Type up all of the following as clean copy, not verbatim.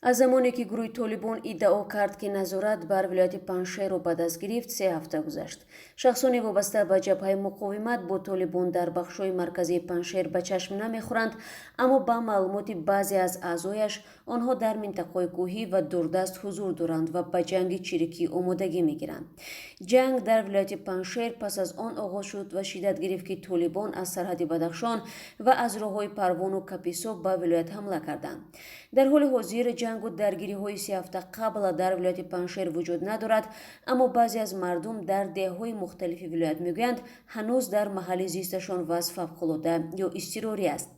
Аз замоне ки гурӯҳи Толибон иддао кард, ки назорат бар вилояти Панҷшерро ба даст гирифт, 3 ҳафта гузашт. Шахсони вобаста ба Ҷабҳаи муқовимат бо Толибон дар бахшҳои марказии Панҷшер ба чашм намехӯранд, аммо ба маълумоти баъзе аз аъзояш, онҳо дар минтақаҳои кӯҳӣ ва дурдаст ҳузур доранд ва ба ҷанги чирикӣ омодагӣ мегиранд. Ҷанг дар вилояти Панҷшер пас аз он оғоз шуд ва шиддат гирифт, ки Толибон аз сарҳади Бадахшон ва аз роҳҳои Парвону Каписо ба вилоят ҳамла карданд. Дар ҳоли ҳозир ҷангу даргириҳои 3 ҳафта қабл дар вилояти Панҷшер вуҷуд надорад, аммо баъзе аз мардум дар деҳҳои мухталифи вилоят мегӯянд, ҳанӯз дар маҳалли зисташон вазъ фавқулода ё изтирорӣ аст.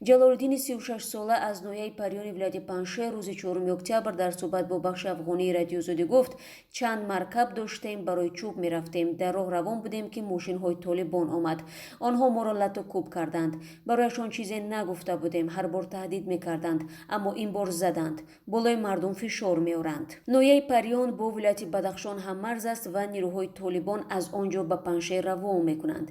Ҷалолиддини 36сола аз ноҳияи Парёни вилояти Панҷшер рӯзи 4 октябр дар суҳбат бо бахши афғонии Радиои Озодӣ гуфт: «Чанд маркаб доштем, барои чӯб мерафтем. Дар роҳ равон будем, ки мошинҳои Толибон омад. Онҳо моро лату кӯб карданд. Барояшон чизе нагуфта будем. Ҳар бор таҳдид мекарданд, аммо ин бор заданд. Болои мардум фишор меоранд». Ноҳияи Парён бо вилояти Бадахшон ҳаммарз аст ва нирӯҳои Толибон аз он ҷо ба Панҷшер равон мекунанд.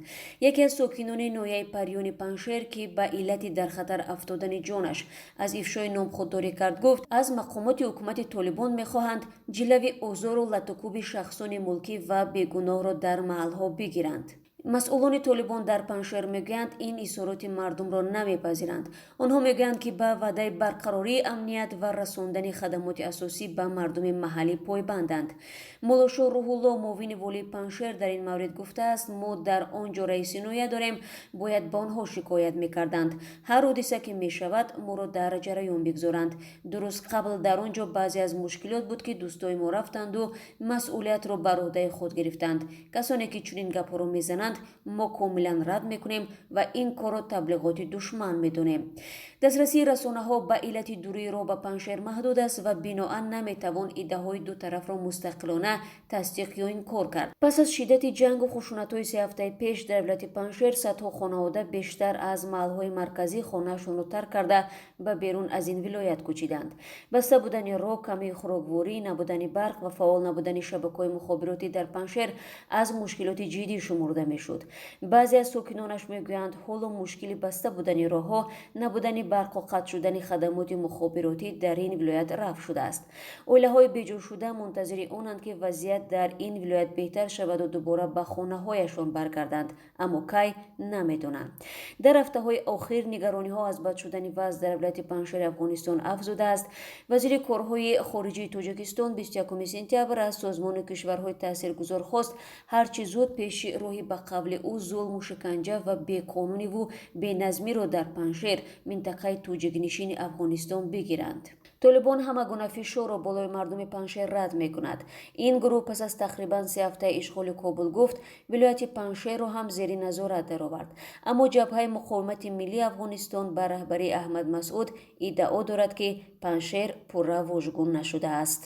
Яке аз сокинони ноҳияи Парёни Панҷшер, ки ба иллати дар хатар афтодани ҷонаш аз ифшои ном худдорӣ кард, гуфт, аз мақомоти ҳукумати Толибон мехоҳанд ҷилави озору латукӯби шахсони мулкӣ ва бегуноҳро дар маҳалҳо бигиранд. Масъулони Толибон дар Панҷшер мегӯянд, ин изҳороти мардумро намепазиранд. Онҳо мегӯянд, ки ба ваъдаи барқарории амният ва расондани хадамоти асосӣ ба мардуми маҳаллӣ пойбанданд. Муллошо Рӯҳулло, муовини волии Панҷшер, дар ин маврид гуфтааст: «Мо дар он ҷо раиси ноҳия дорем, бояд ба онҳо шикоят мекарданд. Ҳар ҳодиса ки мешавад, моро дар ҷараён бигзоранд. 2 рӯз қабл дар он ҷо баъзе аз мушкилот буд, ки дӯстои мо рафтанду масъулиятро бар ӯҳдаи худ гирифтанд. Касоне ки чунин гапҳоро мезананд, мо комилан рад мекунем ва ин корро таблиғоти душман медонем». Дастрасии расонаҳо ба иллати дурии роҳ ба Панҷшер маҳдуд аст ва биноан наметавон иддаоҳои ду тарафро мустақилона тасдиқ ё инкор кард. Пас аз шиддати ҷангу хушунатҳои 3 ҳафтаи пеш дар вилояти Панҷшер, садҳо хонавода бештар аз маҳалҳои марказӣ хонаашонро тарк карда, ба берун аз ин вилоят кӯчиданд. Баста будани роҳ, камии хӯрокворӣ, набудани барқ ва фаъол набудани шабакаҳои мухобиротӣ дар Панҷшер аз мушкилоти ҷиддӣ шумурда мешуд. Баъзе аз сокинонаш мегӯянд, ҳоло мушкили баста будани роҳҳо, набудани барқу қатъ шудани хадамоти мухобиротӣ дар ин вилоят рафъ шудааст. Оилаҳои беҷоршуда мунтазири онанд, ки вазъият дар ин вилоят беҳтар шаваду дубора ба хонаҳояшон баргарданд, аммо кай, намедонанд. Дар ҳафтаҳои охир нигарониҳо аз бад шудани вазъ дар вилояти Панҷшери Афғонистон афзудааст. Вазири корҳои хориҷии Тоҷикистон 21 сентябр аз созмони кишварҳои таъсиргузор хост, ҳарчи зуд пеши роҳи, ба қавли ӯ, зулму шиканҷа ва беқонуниву беназмиро дар Панҷшер, минтақаи тоҷикнишини Афғонистон, бигиранд. Толибон ҳама гуна фишорро болои мардуми Панҷшер рад мекунад. Ин гурӯҳ пас аз тақрибан 3 ҳафтаи ишғоли Кобул гуфт, вилояти Панҷшерро ҳам зери назорат даровард, аммо Ҷабҳаи муқовимати миллии Афғонистон ба раҳбарии Аҳмад Масъуд иддао дорад, ки Панҷшер пурра вожгун нашудааст.